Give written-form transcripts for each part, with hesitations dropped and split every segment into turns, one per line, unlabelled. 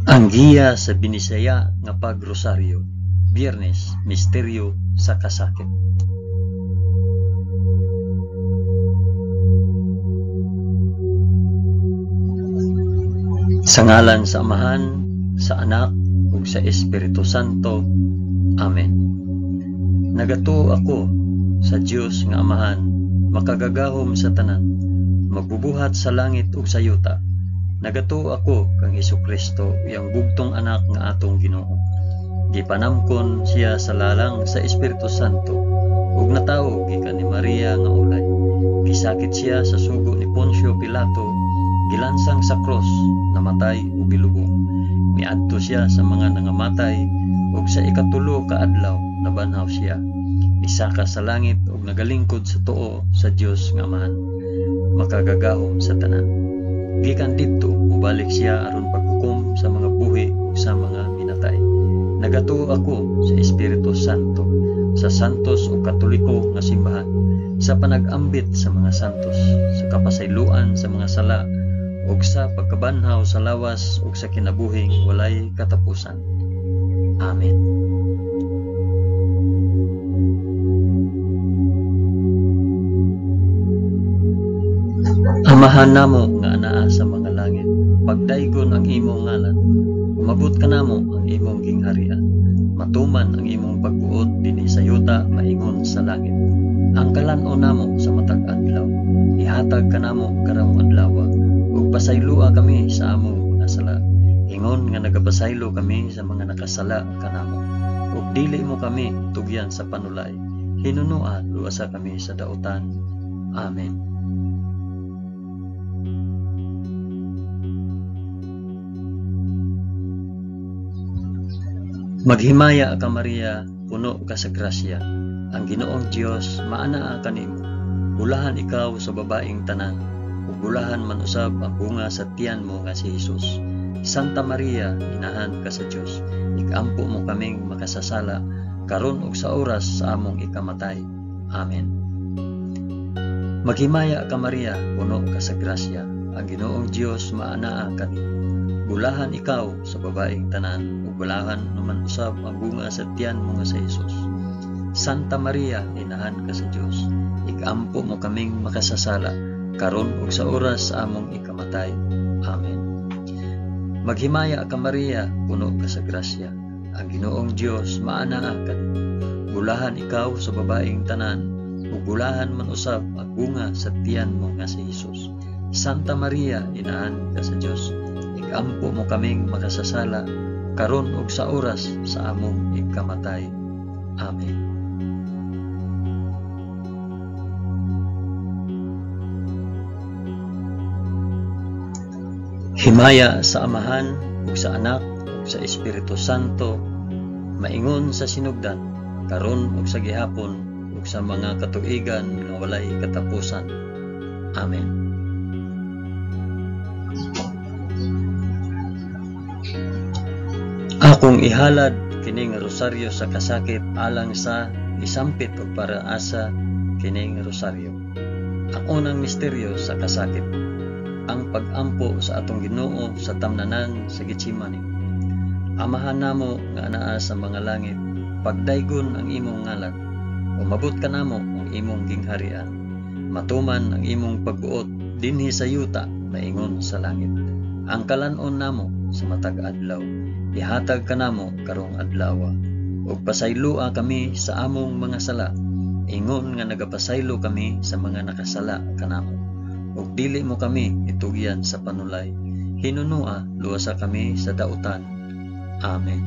Ang giya sa Binisaya nga pagrosaryo, Biyernes, Misteryo sa Kasakit. Sa ngalan sa Amahan, sa Anak, ug sa Espiritu Santo. Amen. Nagatuo ako sa Dios nga Amahan, makagagahom sa tanan, magbubuhat sa langit ug sa yuta. Nagatuo ako kang Hesukristo, iyang bugtong anak nga atong Ginoo. Gipanamkon siya sa lalang sa Espiritu Santo ug natawo gikan ni Maria nga ulay. Gisakit siya sa sugo ni Poncio Pilato, gilansang sa krus, namatay ug gilubong. Miadto siya sa mga nangamatay ug sa ikatulo ka adlaw nabanhaw siya. Misaka sa langit ug nagalingkod sa tuo sa Dios nga Amahan, makagagahom sa tanan. Gikan didto mobalik siya aron paghukom sa mga buhi ug sa mga minatay. Nagatuo ako sa Espiritu Santo, sa santos ug katoliko nga simbahan, sa panag-ambit sa mga santos, sa kapasayloan sa mga sala, ug sa pagkabanhaw sa lawas ug sa kinabuhing walay katapusan. Amen. Amahan namo nga anaa sa mga langit, pagdaygon ang imong ngalan, umabot kanamo ang imong gingharian, matuman ang imong pagbuot dinhi sa yuta maingon sa langit. Ang kalan-on namo sa matag adlaw, ihatag kanamo karong adlaw, ug pasayloa kami sa among mga sala, ingon nga nagapasaylo kami sa mga nakasala kanamo. Ug dili mo kami tugyan sa panulay, hinunua luwasa kami sa dautan. Amen. Maghimaya ka Maria, puno ka sa grasya. Ang Ginoong Dios maanaa kanimo. Bulahan ikaw sa babaeng tanan, ug bulahan man usab ang bunga sa tiyan mo nga si Hesus. Santa Maria, inahan ka sa Dios, ikampo mo kaming makasasala karon ug sa oras sa among ikamatay. Amen. Maghimaya ka Maria, puno ka sa grasya. Ang Ginoong Dios maanaa kanimo. Bulahan ikaw sa babaeng tanan, ug bulahan naman usab ang bunga sa tiyan mo nga si Hesus. Santa Maria, inahan ka sa Dios, ikampo mo kaming makasasala karon ug sa oras sa among ikamatay. Amen. Maghimaya ka Maria, puno ka sa grasya. Ang Ginoong Dios maanaa kanimo. Bulahan ikaw sa babaeng tanan, ug bulahan man usab ang bunga sa tiyan mo nga si Hesus. Santa Maria, inahan ka sa Dios, ikampo mo kaming makasasala karon ug sa oras sa among ikamatay. Amen. Himaya sa Amahan ug sa Anak ug sa Espiritu Santo, maingon sa sinugdan, karon ug sa gihapon ug sa mga katuigan nga walay katapusan. Amen. Akong ihalad kining rosaryo sa kasakit alang sa isampit ug para asa kining rosaryo. Ang unang misteryo sa kasakit, ang pag-ampo sa atong Ginoo sa tamnanan sa Getsemani. Amahan namo nga anaa sa mga langit, pagdaygon ang imong ngalan, umabot kanamo ang imong gingharian, matuman ang imong pagbuot dinhi sa yuta maingon sa langit. Ang kalan-on namo sa matag adlaw, ihatag kanamo karong adlaw, ug pasayloa kami sa among mga sala, ingon nga nagapasaylo kami sa mga nakasala kanamo. Ug dili mo kami itugyan sa panulay, hinunua luwasa kami sa dautan. Amen.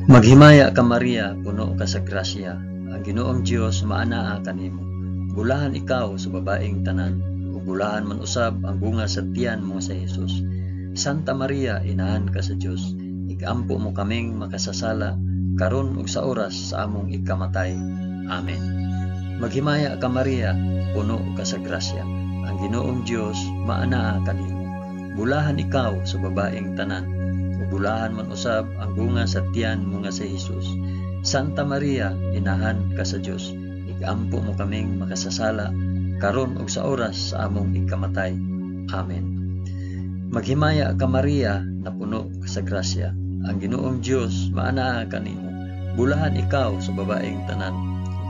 Maghimaya ka Maria, puno ka sa grasya. Ang Ginoong Dios maanaa kanimo. Bulahan ikaw sa babaeng tanan, ug bulahan man usab ang bunga sa tiyan mo sa Hesus. Santa Maria, inahan ka sa Dios, ikampo mo kaming makasasala karon ug sa oras sa among ikamatay. Amen. Maghimaya ka Maria, puno ka sa grasya. Ang Ginoong Dios maanaa kanimo. Bulahan ikaw sa babaeng tanan, ug bulahan man usab ang bunga sa tiyan mo nga si Hesus. Santa Maria, inahan ka sa Dios, Igampo mo kaming makasasala, karon ug sa oras sa among ikamatay. Amen. Maghimaya ka Maria, napuno ka sa grasya. Ang Ginoong Dios maanaa kanimo. Bulahan ikaw sa babaeng tanan.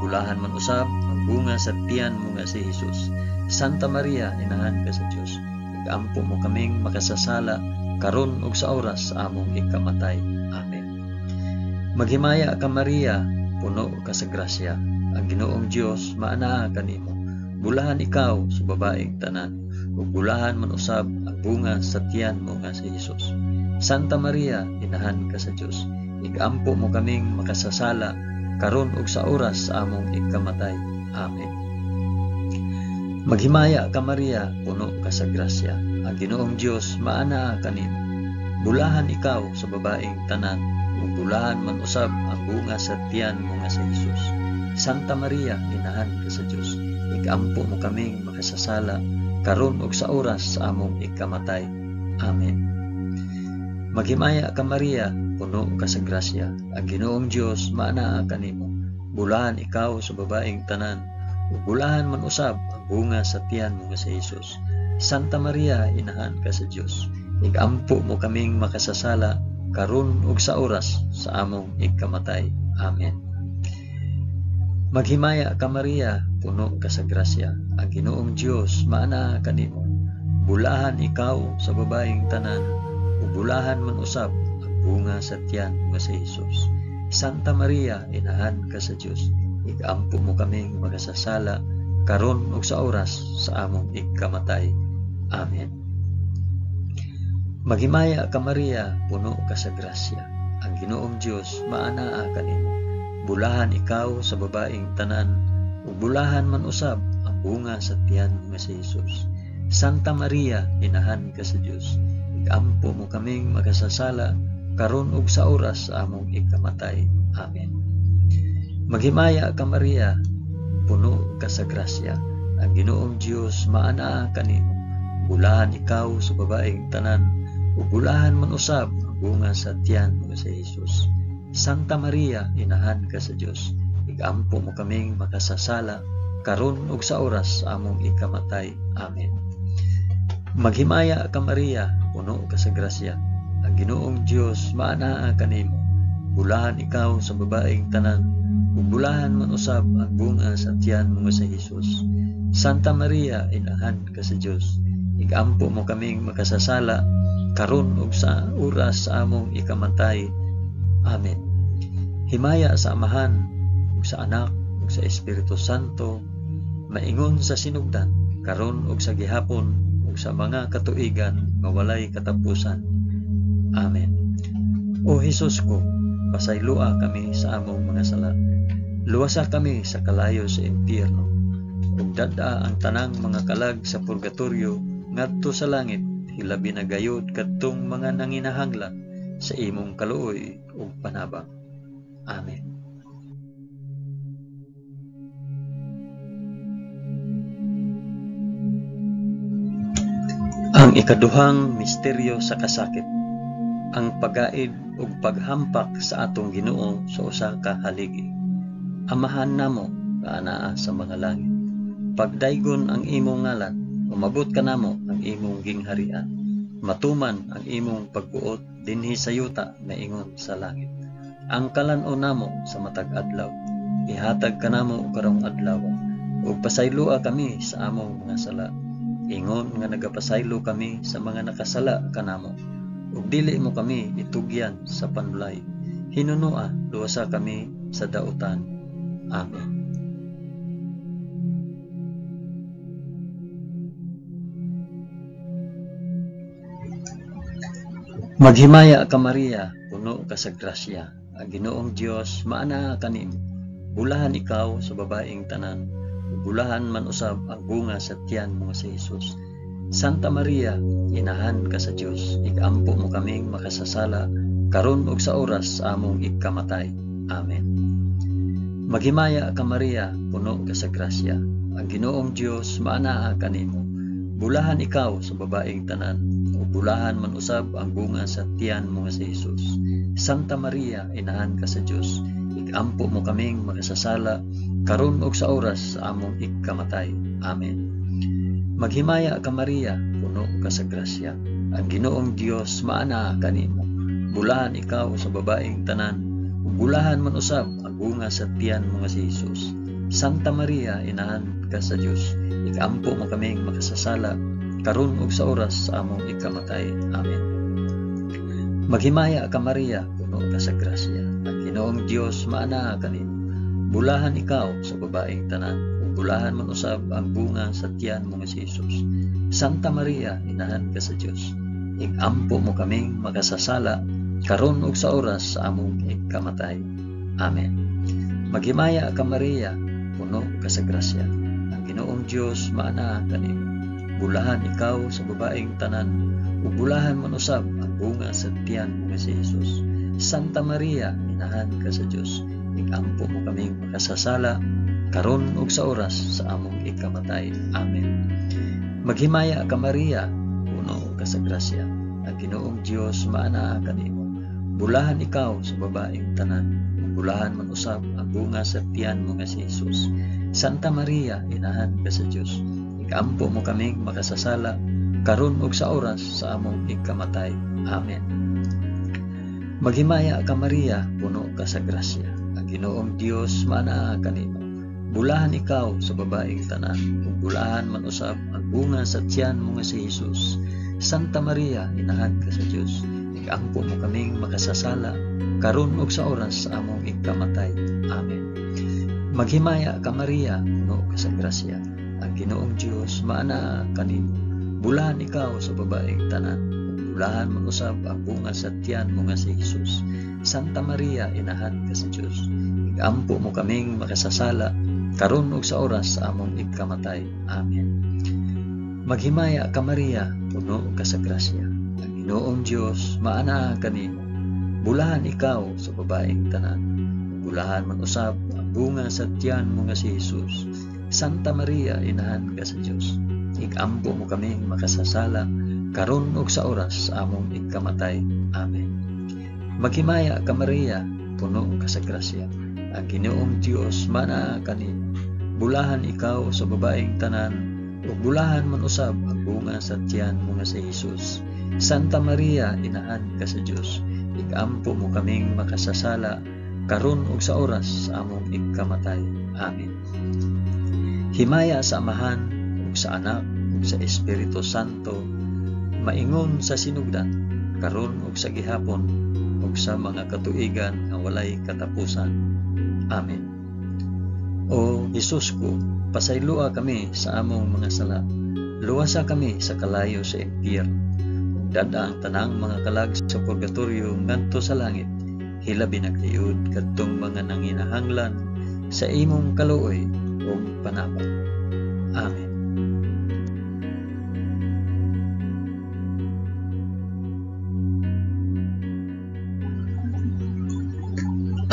Bulahan man usab ang bunga sa tiyan mo nga si Jesus. Santa Maria, inahan ka sa Dios. Igampo mo kaming makasasala, karon ug sa oras sa among ikamatay. Amen. Maghimaya ka Maria, puno ka sa grasya. Ang Ginoong Dios maanaa kanimo. Bulahan ikaw sa babaeng tanan, ug bulahan man usab ang bunga sa tiyan mo nga si Jesus. Santa Maria, inahan ka sa Dios. Igampo mo kaming makasasala, karon ug sa oras sa among ikamatay. Amen. Maghimaya ka Maria, puno ka sa grasya. Ang Ginoong Dios maanaa kanimo. Bulahan ikaw sa babaeng tanan, ug bulahan man usab ang bunga sa tiyan mo nga si Jesus. Santa Maria, inahan ka sa Dios. Igampo mo kaming makasasala, karon ug sa oras sa among ikamatay. Amen. Maghimaya ka Maria, puno ka sa grasya. Ang Ginoong Dios maanaa kanimo. Bulahan ikaw sa babaeng tanan, ug bulahan man usab ang bunga sa tiyan mo nga si Jesus. Santa Maria, inahan ka sa Dios. Igampo mo kaming makasasala, karon ug sa oras sa among ikamatay. Amen. Maghimaya ka Maria, puno ka sa grasya. Ang Ginoong Dios maanaa kanimo. Bulahan ikaw sa babaeng tanan, ug bulahan man usab ang bunga sa tiyan mo nga si Jesus. Santa Maria, inahan ka sa Dios. Igampo mo kaming makasasala, karon ug sa oras sa among ikamatay. Amen. Maghimaya ka Maria, puno ka sa grasya. Ang Ginoong Dios maanaa kanimo. Bulahan ikaw sa babaeng tanan, ug bulahan man usab ang bunga sa tiyan mo nga si Jesus. Santa Maria, inahan ka sa Dios. Igampo mo kaming makasasala, karon ug sa oras sa among ikamatay. Amen. Maghimaya ka Maria, puno ka sa grasya. Ang Ginoong Dios maanaa kanimo. Bulahan ikaw sa babaeng tanan, ug bulahan man usab ang bunga sa tiyan mo nga si Jesus. Santa Maria, inahan ka sa Dios. Igampo mo kaming makasasala, karon ug sa oras sa among ikamatay. Amen. Maghimaya ka Maria, puno ka sa grasya. Ang Ginoong Dios maanaa kanimo. Bulahan ikaw sa babaeng tanan, ug bulahan man usab ang bunga sa tiyan mo nga si Jesus. Santa Maria, inahan ka sa Dios. Igampo mo kaming makasasala, karon ug sa oras sa among ikamatay. Amen. Himaya sa Amahan, ug sa Anak, ug sa Espiritu Santo, maingon sa sinugdan, karon ug sa gihapon, ug sa mga katuigan nga walay katapusan. Amen. O Hesus ko, pasayloa kami sa among mga sala. Luwasa kami sa kalayo sa impyerno, ug dad-a ang tanang mga kalag sa purgatorio ngadto sa langit, hilabi na gayod kadtong mga nanginahanglan sa imong kaluoy ug panabang. Amen. Ang ikaduhang misteryo sa kasakit, ang pagaid ug paghampak sa atong Ginoo sa usa ka haligi. Amahan namo nga anaa sa mga langit. Pagdaygon ang imong ngalan, umabot kanamo ang imong gingharian. Matuman ang imong pagbuot dinhi sa yuta maingon sa langit. Ang kalan-on namo sa matag adlaw, ihatag kanamo karong adlaw, ug pasayloa kami sa among mga sala, ingon nga nagapasaylo kami sa mga nakasala kanamo. Ug dili mo kami itugyan sa panulay, hinunoa luwasa kami sa dautan. Amen. Maghimaya ka Maria, puno ka sa grasya. Ang Ginoong Dios maanaa kanimo. Bulahan ikaw sa babaeng tanan, ug bulahan man usab ang bunga sa tiyan mo nga si Jesus. Santa Maria, inahan ka sa Dios, igampo mo kaming makasasala, karon ug sa oras sa among ikamatay. Amen. Maghimaya ka Maria, puno ka sa grasya. Ang Ginoong Dios maanaa kanimo. Bulahan ikaw sa babaeng tanan, ug bulahan man usab ang bunga sa tiyan mo nga si Jesus. Santa Maria, inahan ka sa Dios, Igampo mo kaming makasasala, karon ug sa oras sa among ikamatay. Amen. Maghimaya ka Maria, puno ka sa grasya. Ang Ginoong Dios maanaa kanimo. Bulahan ikaw sa babaeng tanan, ug bulahan man usab ang bunga sa tiyan mo nga si Jesus. Santa Maria, inahan ka sa Dios, ikampo mo kaming makasasala, karon ug sa oras sa among ikamatay. Amen. Maghimaya ka Maria, puno ka sa grasya. Ang Ginoong Dios maanaa kanimo. Bulahan ikaw sa babaeng tanan, ug bulahan man usab ang bunga sa tiyan mo nga si Jesus. Santa Maria, inahan ka sa Dios, ikampo mo kaming makasasala, karon ug sa oras sa among ikamatay. Amen. Maghimaya ka Maria, puno ka sa grasya. Ang Ginoong Dios maanaa kanimo. Bulahan ikaw sa babaeng tanan, ug bulahan man usab ang bunga sa tiyan mo nga si Jesus. Santa Maria, inahan ka sa Dios, ikampo mo kaming makasasala, karon ug sa oras sa among ikamatay. Amen. Maghimaya ka Maria, puno ka sa grasya. Ang Ginoong Dios maanaa kanimo. Bulahan ikaw sa babaeng tanan, ug bulahan man usab ang bunga sa tiyan mo nga si Jesus. Santa Maria, inahan ka sa Dios, ikampo mo kaming makasasala, karon ug sa oras sa among ikamatay. Amen. Maghimaya ka Maria, puno ka sa grasya. Ang Ginoong Dios maanaa kanimo. Bulahan ikaw sa babaeng tanan, ug bulahan man usab ang bunga sa tiyan mo nga si Jesus. Santa Maria, inahan ka sa Dios, ikampo mo kaming makasasala, karon ug sa oras sa among ikamatay. Amen. Maghimaya ka Maria, puno ka sa grasya. Ang Ginoong Dios maanaa kanimo. Bulahan ikaw sa babaeng tanan, ug bulahan man usab ang bunga sa tiyan mo nga si Jesus. Santa Maria, inahan ka sa Dios, ikampo mo kaming makasasala, karon ug sa oras sa among ikamatay. Amen. Maghimaya ka Maria, puno ka sa grasya. Ang Ginoong Dios maanaa kanimo. Bulahan ikaw sa babaeng tanan, ug bulahan man usab ang bunga sa tiyan mo nga si Jesus. Santa Maria, inahan ka sa Dios, ikampo mo kaming makasasala, karon ug sa oras sa among ikamatay. Amen. Maghimaya ka Maria, puno ka sa grasya. Ang Ginoong Dios maanaa kanimo. Bulahan ikaw sa babaeng tanan, ug bulahan man usab ang bunga sa tiyan mo nga si Jesus. Santa Maria, inahan ka sa Dios, ikampo mo kaming makasasala, karon ug sa oras sa among ikamatay. Amen. Himaya sa Amahan ug sa Anak ug sa Espiritu Santo, maingon sa sinugdan, karon ug sa gihapon, ug sa mga katuigan nga walay katapusan. Amen. O Jesus ko, pasayloa kami sa among mga sala. Luwasa kami sa kalayo sa impyerno. Ug dad-a ang tanang mga kalag sa purgatorio ngadto sa langit. Hilabi na gayud kadtong mga nanginahanglan sa imong kaluoy ug panabang. Amen.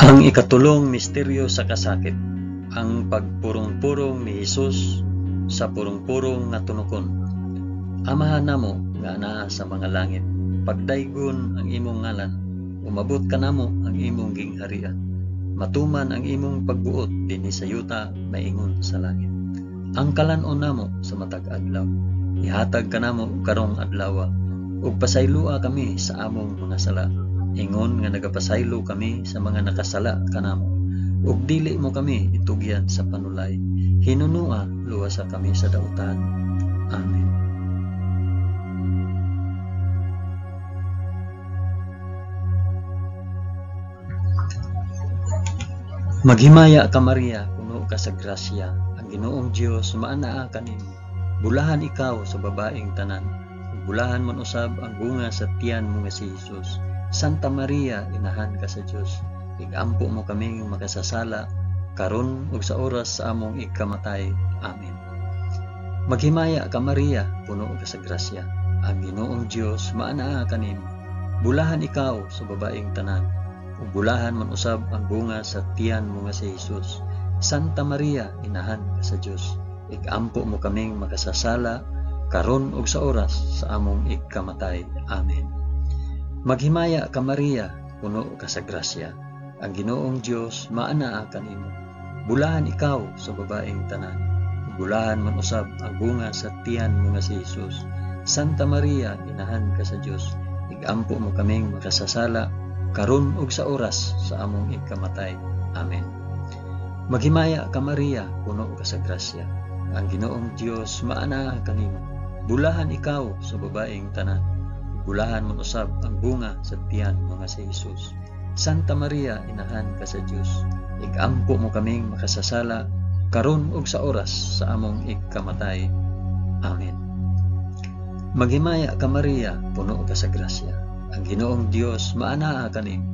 Ang ikatulong misteryo sa kasakit, ang pagpurong-purong ni Hesus sa purong-purong nga tunokon. Amahan namo nga anaa sa mga langit, pagdaygon ang imong ngalan, umabot kanamo ang imong gingharian. Matuman ang imong pagbuot dinhi sa yuta maingon sa langit. Ang kalan-on namo sa matag adlaw, ihatag kanamo karong adlawa, ug pasayloa kami sa among mga sala, ingon nga nagapasaylo kami sa mga nakasala kanamo. Ug dili mo kami itugyan sa panulay, hinunua luwasa kami sa dautan. Amen. Maghimaya ka Maria, puno ka sa grasya, ang Ginoong Dios maanaa kanimo. Bulahan ikaw sa babaeng tanan, ug bulahan man usab ang bunga sa tiyan mo nga si Jesus. Santa Maria, inahan ka sa Dios, igampo mo kaming makasasala, karon ug sa oras sa among ikamatay. Amen. Maghimaya ka Maria, puno ka sa grasya, ang Ginoong Dios maanaa kanimo. Bulahan ikaw sa babaeng tanan, ug bulahan man usab ang bunga sa tiyan mo nga si Jesus. Santa Maria, inahan ka sa Dios, igampo mo kaming makasasala, karon ug sa oras sa among ikamatay. Amen. Maghimaya ka Maria, puno ka sa grasya, Ang Ginoong Dios maanaa kanimo. Bulahan ikaw sa babaeng tanan. Bulahan man usab ang bunga sa tiyan mo nga si Jesus. Santa Maria, inahan ka sa Dios, igampo mo kaming makasasala karon ug sa oras sa among ikamatay. Amen. Maghimaya ka Maria, puno ka sa grasya. Ang Ginoong Dios maanaa kanimo. Bulahan ikaw sa babaeng tanan. Bulahan man usab ang bunga sa tiyan mo nga si Jesus. Santa Maria, inahan ka sa Dios, igampo mo kaming makasasala karon ug sa oras sa among ikamatay. Amen. Maghimaya ka Maria, puno ka sa grasya. Ang Ginoong Dios maanaa kanimo.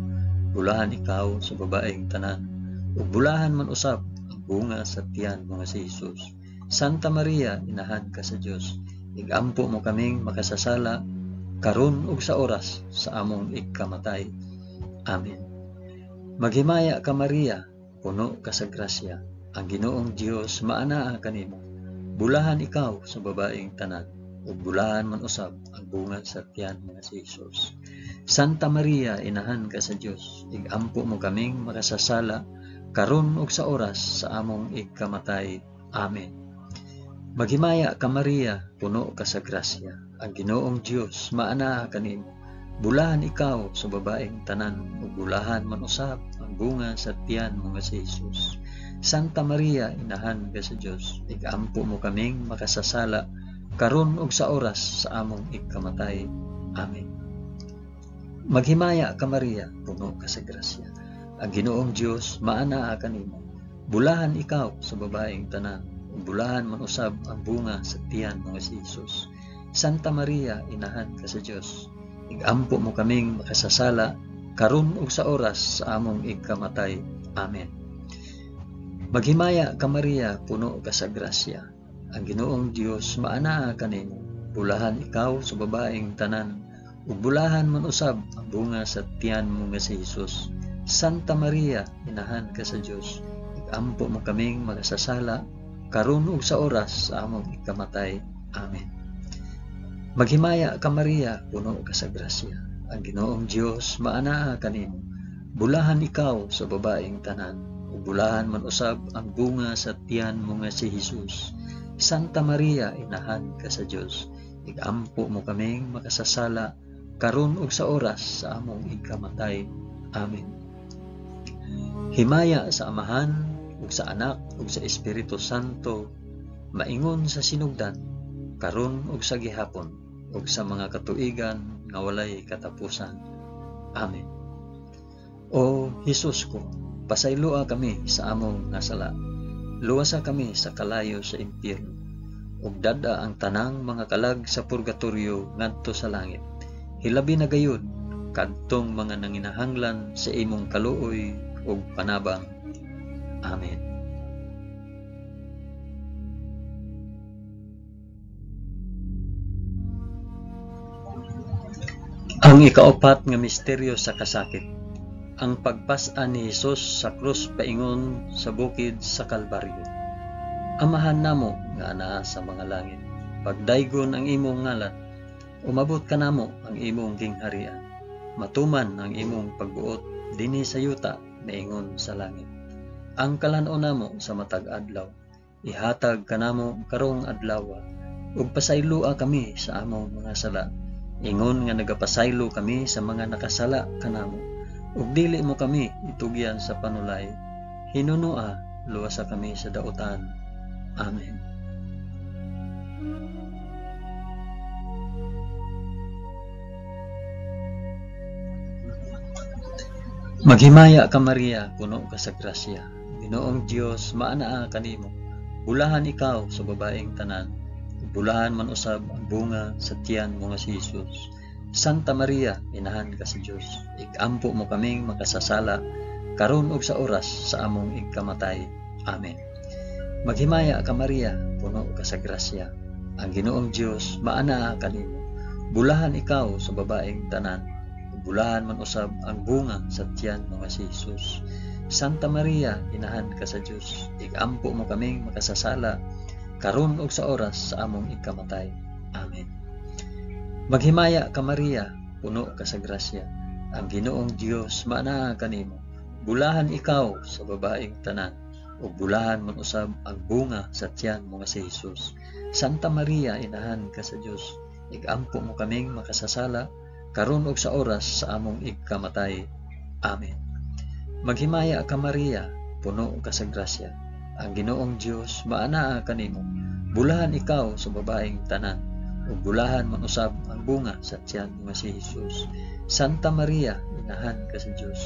Bulahan ikaw sa babaeng tanan, ug bulahan man usab ang bunga sa tiyan mo nga si Jesus. Santa Maria, inahan ka sa Dios, igampo mo kaming makasasala karon ug sa oras sa among ikamatay. Amen. Maghimaya ka Maria, puno ka sa grasya. Ang Ginoong Dios maanaa kanimo. Bulahan ikaw sa babaeng tanan, ug bulahan man usab ang bunga sa tiyan mo nga si Jesus. Santa Maria, inahan ka sa Dios, igampo mo kaming makasasala karon ug sa oras sa among ikamatay. Amen. Maghimaya ka Maria, puno ka sa grasya. Ang Ginoong Dios maanaa kanimo. Bulahan ikaw sa babaeng tanan, ug bulahan man usab ang bunga sa tiyan mo nga si Jesus. Santa Maria, inahan ka sa Dios, igampo mo kaming makasasala karon ug sa oras sa among ikamatay. Amen. Maghimaya ka Maria, puno ka sa grasya. Ang Ginoong Dios maanaa kanimo. Bulahan ikaw sa babaeng tanan, ug bulahan man usab ang bunga sa tiyan mo nga si Jesus. Santa Maria, inahan ka sa Dios, igampo mo kaming makasasala karon ug sa oras sa among ikamatay. Amen. Maghimaya ka Maria, puno ka sa grasya. Ang Ginoong Dios maanaa kanimo. Bulahan ikaw sa babaeng tanan, ug bulahan man usab ang bunga sa tiyan mo nga si Jesus. Santa Maria, inahan ka sa Dios, igampo mo kaming makasasala karon ug sa oras sa among ikamatay. Amen. Maghimaya ka Maria, puno ka sa grasya. Ang Ginoong Dios maanaa kanimo. Bulahan ikaw sa babaeng tanan, ug bulahan man usab ang bunga sa tiyan mo nga si Jesus. Santa Maria, inahan ka sa Dios, igampo mo kaming makasasala karon ug sa oras sa among ikamatay. Amen. Himaya sa Amahan ug sa Anak ug sa Espiritu Santo, maingon sa sinugdan, karon ug sa gihapon, ug sa mga katuigan nga walay katapusan. Amen. O Hesus ko, pasayloa kami sa among nasala. Luwasa kami sa kalayo sa impyerno, ug dad-a ang tanang mga kalag sa purgatorio ngadto sa langit. Hilabi na gayud kadtong mga nanginahanglan sa imong kaluoy ug panabang. Amen. Ang ikaapat nga misteryo sa kasakit, ang pagpas-an ni Hesus sa krus paingon sa bukid sa Kalbaryo. Amahan namo nga anaa sa mga langit, pagdaygon ang imong ngalan, umabot kanamo ang imong gingharian, matuman ang imong pagbuot dinhi sa yuta maingon sa langit. Ang kalan-on namo sa matag adlaw, ihatag kanamo karong adlaw, ug pasayloa kami sa among mga sala, ingon nga nagapasaylo kami sa mga nakasala kanamo, ug dili mo kami itugyan sa panulay, hinunoa luwasa kami sa dautan. Amen. Maghimaya ka Maria, puno ka sa grasya. Ginoong Dios maanaa kanimo. Bulahan ikaw sa babaeng tanan, bulahan man usab ang bunga sa tiyan mo nga si Jesus. Santa Maria, inahan ka sa Dios, igampo mo kaming makasasala karon ug sa oras sa among ikamatay. Amen. Maghimaya ka Maria, puno ka sa grasya. Ang Ginoong Dios maanaa kanimo. Bulahan ikaw sa babaeng tanan, bulahan man usab ang bunga sa tiyan mo nga si Jesus. Santa Maria, inahan ka sa Dios, igampo mo kaming makasasala karon ug sa oras sa among ikamatay. Amen. Maghimaya ka Maria, puno ka sa grasya. Ang Ginoong Dios maanaa kanimo. Bulahan ikaw sa babaeng tanan, ug bulahan man usab ang bunga sa tiyan mo nga si Hesus. Santa Maria, inahan ka sa Dios, igampo mo kaming makasasala, karon ug sa oras sa among igkamatay. Amen. Maghimaya ka Maria, puno ka sa grasya. Ang Ginoong Dios maanaa kanimo. Bulahan ikaw sa babaeng tanan, ug bulahan man usab ang bunga sa tiyan mo nga si Hesus. Santa Maria, inahan ka sa Dios,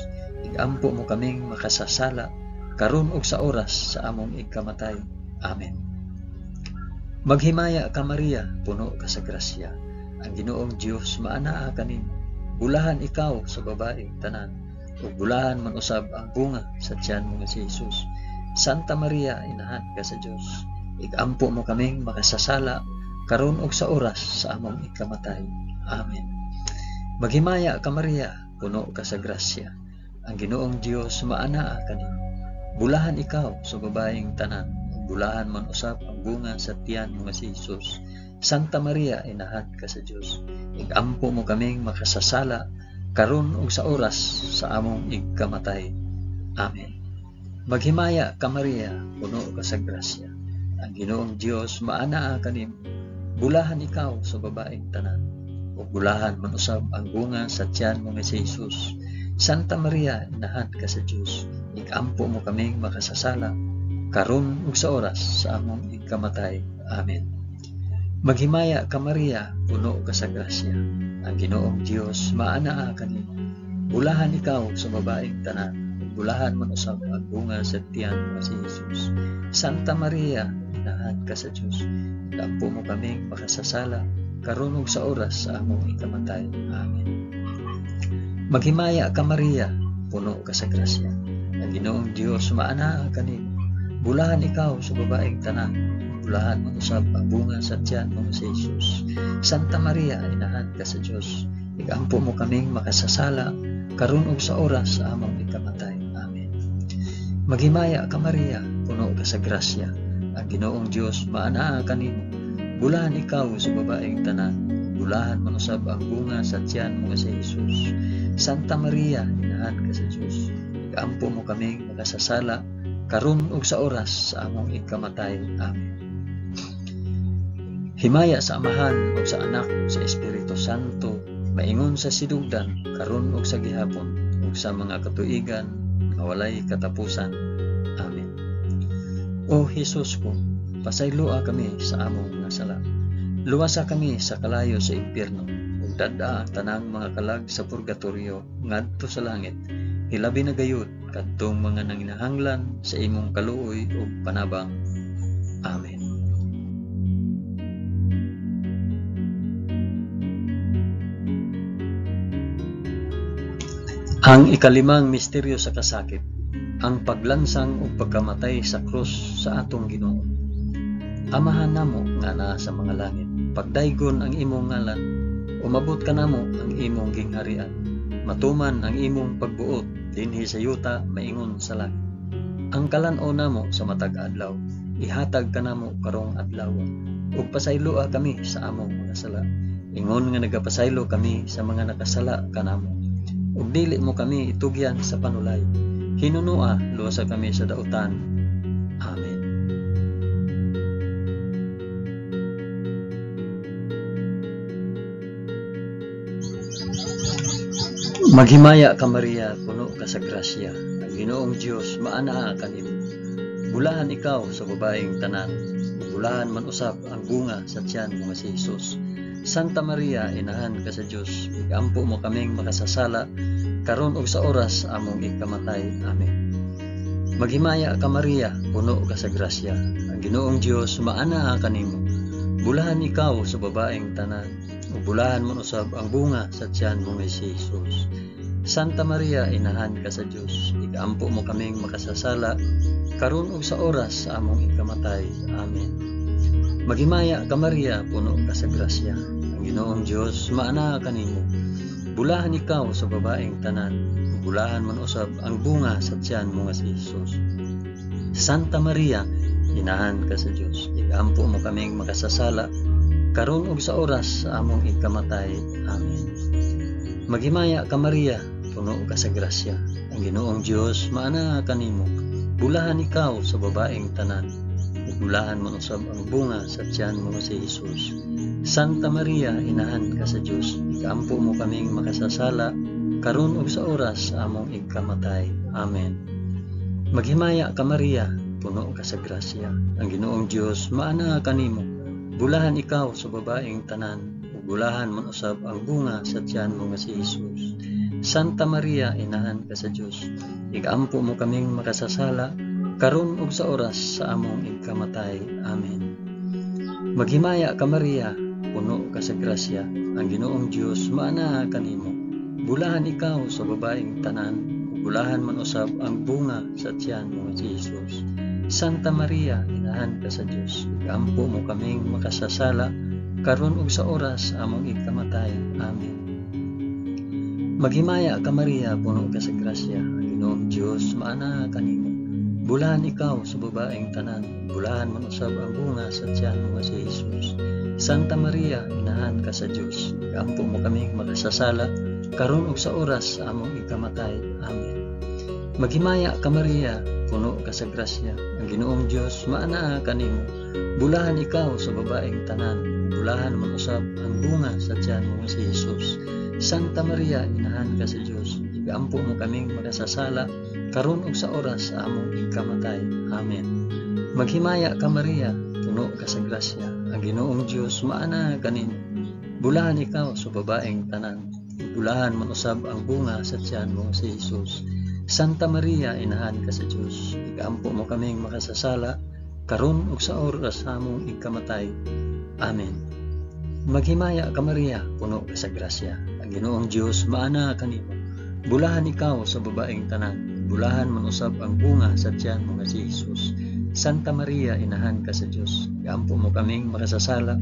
igampo mo kaming makasasala, karon ug sa oras sa among igkamatay. Amen. Maghimaya ka Maria, puno ka sa grasya. Ang Ginoong Dios maanaa kanimo. Bulahan ikaw sa babaeng tanan, ug bulahan man usab ang bunga sa tiyan mo nga si Hesus. Santa Maria, inahan ka sa Dios, igampo mo kaming makasasala, karon ug sa oras sa among ikamatay. Amen. Maghimaya ka Maria, puno ka sa grasya. Ang Ginoong Dios maanaa kanimo. Bulahan ikaw sa babaeng tanan, ug bulahan man usab ang bunga sa tiyan mo nga si Hesus. Santa Maria, inahan ka sa Dios, igampo mo kaming makasasala, karon ug sa oras sa among igkamatay. Amen. Maghimaya ka Maria, puno ka sa grasya. Ang Ginoong Dios maanaa kanimo. Bulahan ikaw sa babaeng tanan, ug bulahan man usab ang bunga sa tiyan mo nga si Hesus. Santa Maria, inahan ka sa Dios, igampo mo kaming makasasala, karon ug sa oras sa among igkamatay. Amen. Maghimaya ka Maria, puno ka sa grasya. Ang Ginoong Dios maanaa kanimo. Bulahan ikaw sa babaeng tanan, ug bulahan man usab ang bunga sa tiyan mo nga si Hesus. Santa Maria, inahan ka sa Dios, igampo mo kaming makasasala, karon ug sa oras sa among ikamatay. Amen. Maghimaya ka Maria, puno ka sa grasya. Ang Ginoong Dios maanaa kanimo. Bulahan ikaw sa babaeng tanan, bulahan man usab ang bunga sa tiyan mo nga si Hesus. Santa Maria, inahan ka sa Dios, igampo mo kaming makasasala, karon ug sa oras sa among ikamatay. Amen. Maghimaya ka Maria, puno ka sa grasya. Ang Ginoong Dios maanaa kanimo. Bulahan ikaw sa babaeng tanan, bulahan man usab ang bunga sa tiyan mo nga si Hesus. Santa Maria, inahan ka sa Dios, igampo mo kaming makasasala, karon ug sa oras sa among ikamatay. Amen. Himaya sa Amahan ug sa Anak ug sa Espiritu Santo, maingon sa sidugdan, karon ug sa gihapon, ug sa mga katuigan nga walay katapusan. Amen. O Hesus ko, pasayloa kami sa among mga sala. Luwasa kami sa kalayo sa impyerno, ug dad-a ang tanang mga kalag sa purgatorio ngadto sa langit. Hilabi na gayud kadtong mga nanginahanglan sa imong kaluoy ug panabang. Amen. Ang ikalimang misteryo sa kasakit, ang paglansang ug pagkamatay sa krus sa atong Ginoo. Amahan namo nga naa sa mga langit, pagdaygon ang imong ngalan, umabot kanamo ang imong gingharian, matuman ang imong pagbuot dinhi sa yuta maingon sa langit. Ang kalan-on namo sa matag adlaw, ihatag kanamo karong adlaw, ug pasayloa kami sa among mga sala, ingon nga nagapasaylo kami sa mga nakasala kanamo. Ug dili mo kami itugyan sa panulay, hinunua luwasa kami sa dautan. Amen. Maghimaya ka Maria, puno ka sa grasya. Ang Ginoong Dios maanaa kanimo. Bulahan ikaw sa babaeng tanan, bulahan man usab ang bunga sa tiyan mo nga si Hesus. Santa Maria, inahan ka sa Dios, igampo mo kaming makasasala, karon ug sa oras among ikamatay. Amen. Maghimaya ka Maria, puno ka sa grasya. Ang Ginoong Dios maanaa kanimo. Bulahan ikaw sa babaeng tanan, ug bulahan man usab ang bunga sa tiyan mo nga si Hesus. Santa Maria, inahan ka sa Dios, igampo mo kaming makasasala, karon ug sa oras sa among ikamatay. Amen. Maghimaya ka Maria, puno ka sa grasya. Ang Ginoong Dios maanaa kanimo. Bulahan ikaw sa babaeng tanan, ug bulahan man usab ang bunga sa tiyan mo nga si Hesus. Santa Maria, inahan ka sa Dios, igampo mo kaming makasasala, karon ug sa oras sa among ikamatay. Amen. Maghimaya ka Maria, puno puno ka sa grasya. Ang Ginoong Dios maanaa kanimo. Bulahan ikaw sa babaeng tanan, ug bulahan man usab ang bunga sa tiyan mo nga si Hesus. Santa Maria, inahan ka sa Dios, ikaampo mo kaming makasasala karon ug sa oras sa among igkamatay. Amen. Maghimaya ka Maria, puno ka sa grasya. Ang Ginoong Dios maanaa kanimo. Bulahan ikaw sa babaeng tanan, ug bulahan man usab ang bunga sa tiyan mo nga si Hesus. Santa Maria, inahan ka sa Dios, igaampo mo kaming makasasala karon ug sa oras sa among igkamatay. Amen. Maghimaya ka Maria, puno ka sa grasya. Ang Ginoong Dios maanaa kanimo. Bulahan ikaw sa babaeng tanan, ug bulahan man usab ang bunga sa tiyan mo nga si Hesus. Santa Maria, inahan ka sa Dios, igaampo mo kaming makasasala karon ug sa oras sa among igkamatay. Amen. Maghimaya ka Maria, puno ka sa grasya. Ang Ginoong Dios maanaa kanimo. Bulahan ikaw sa babaeng tanan, bulahan man usab ang bunga sa tiyan mo nga si Hesus. Santa Maria, inahan ka sa Dios, igaampo mo kaming makasasala karon ug sa oras sa among igkamatay. Amen. Maghimaya ka Maria, puno ka sa grasya. Ang Ginoong Dios maanaa kanimo. Bulahan ikaw sa babaeng tanan, bulahan man usab ang bunga sa tiyan mo nga si Hesus. Santa Maria, inahan ka sa Dios, igaampo mo kaming makasasala karon ug sa oras sa among igkamatay. Amen. Maghimaya ka Maria, puno ka sa grasya. Ang Ginoong Dios maanaa kanimo. Bulahan ikaw sa babaeng tanan, bulahan man usab ang bunga sa tiyan mo si Hesus. Santa Maria, inahan ka sa Dios, igaampo mo kaming makasasala karon ug sa oras sa among igkamatay. Amen. Maghimaya ka Maria, puno ka sa grasya. Ang Ginoong Dios maanaa kanimo. Bulahan ikaw sa babaeng tanan, bulahan man usab ang bunga sa tiyan mo nga si Hesus. Santa Maria, inahan ka sa Dios, igaampo mo kaming makasasala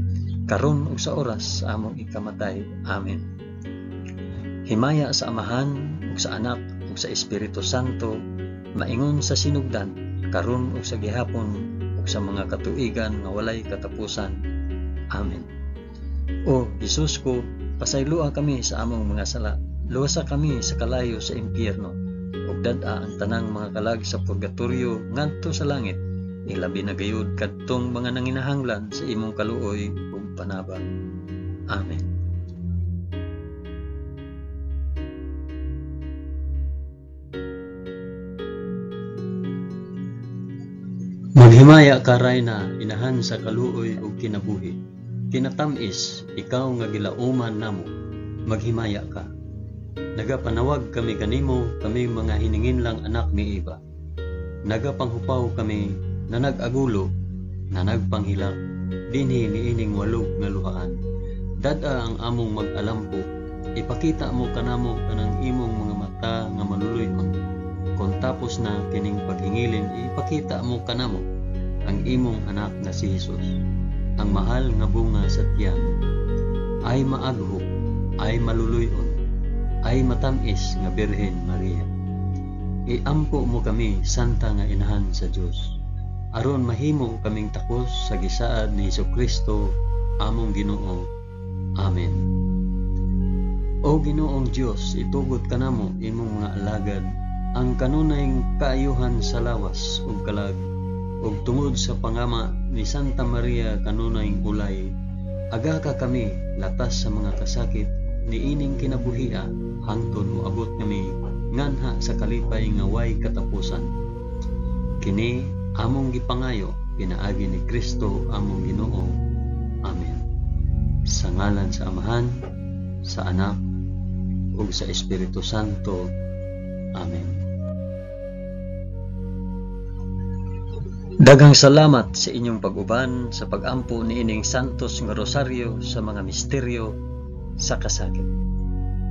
karon ug sa oras sa among ikamatay. Amen. Himaya sa Amahan ug sa Anak ug sa Espiritu Santo, maingon sa sinugdan, karon ug sa gihapon ug sa mga katuigan nga walay katapusan. Amen. O Hesus ko, pasayloa kami sa among mga sala, luwasa kami sa kalayo sa impyerno, ug dad-a ang tanang mga kalag sa purgatorio ngadto sa langit, ilabi na gayud kadtong mga nanginahanglan sa imong kaluoy ug panabang. Amen. Maghimaya ka Rayna, inahan sa kaluoy ug kinabuhi. Kinatamis, ikaw nga gilauman namo, maghimaya ka. Nagapanawag kami kanimo, kami mga hininginlang anak ni Eva. Nagapanghupaw kami na nag-agulo, na nagpanghilak, dinhi niining walog nga luhaan. Dad-a ang among mag-alampo, ipakita mo kanamo kanang imong mga mata nga maluluy-on. Kon tapos na kining paghingilin, ipakita mo kanamo ang imong anak nga si Hesus, ang mahal nga bunga sa tiyan. Ay maaghok, ay maluluy-on, ay matamis nga Birhen Maria. Iampo mo kami, Santa nga Inahan sa Dios, aron mahimo kaming takos sa gisaad ni Hesukristo among Ginoo. Amen. O Ginoong Dios, itugot kanamo imong mga alagad ang kanunay kaayuhan sa lawas ug kalag, ug tungod sa pangama ni Santa Maria kanunay ulay, aga ka kami latas sa mga kasakit niining kinabuhia hangtod moabot kami nganha sa kalipay nga way katapusan. Kini among gipangayo pinaagi ni Kristo among Ginoo. Amen. Sa ngalan sa Amahan, sa Anak, ug sa Espiritu Santo. Amen. Daghang salamat sa inyong pag-uban sa pag-ampo niining Santos nga Rosaryo sa mga misteryo sa kasakit.